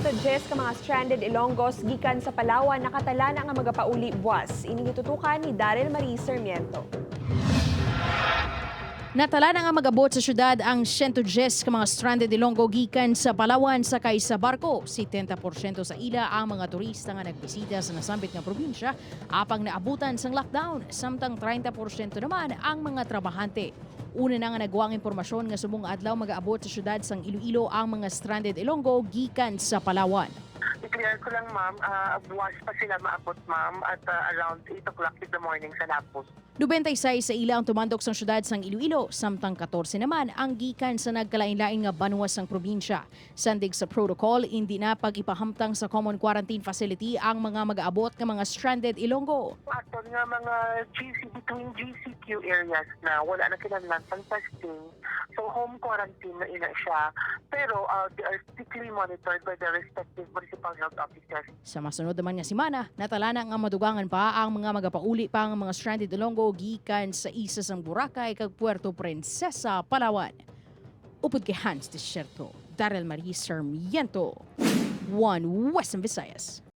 110 ka mga stranded Ilonggos gikan sa Palawan nakatala na nga magapauli buwas. Ining gitutukan ni Daryl Marie Sarmiento. Natala na nga mag-abot sa syudad ang 110 ka mga stranded Ilonggo gikan sa Palawan sakay sa barko. 70% sa ila ang mga turista nga nagbisita sa nasambit nga probinsya apang naabutan sang lockdown, samtang 30% naman ang mga trabahante. Una na nga nagwa ang impormasyon nga subong adlaw mag-aabot sa syudad sang Iloilo ang mga stranded Ilonggo gikan sa Palawan. I-clear ko lang, ma'am, buwas pa sila maabot, ma'am, at around 8 o'clock in the morning sa Lapos. 96 sa ila ang tumandok sang syudad sang Iloilo, samtang 14 naman ang gikan sa nagkalain-lain nga banwa sang probinsya. Sandig sa protocol, hindi na pag-ipahamtang sa common quarantine facility ang mga mag-aabot nga mga stranded Ilonggo. Aton nga mga GC, between GCQ areas na wala na kinahanglan pang testing. So home quarantine na ina siya. Pero they are strictly monitored by the respective municipal health officers. Sa masunod naman nga semana, natala na nga madugangan pa ang mga magapauli pa ang mga stranded Ilonggo gikan sa isla sang Boracay kag Puerto Princesa, Palawan. Upod kay Hans Desierto, Daryl Marie Sarmiento, One Western Visayas.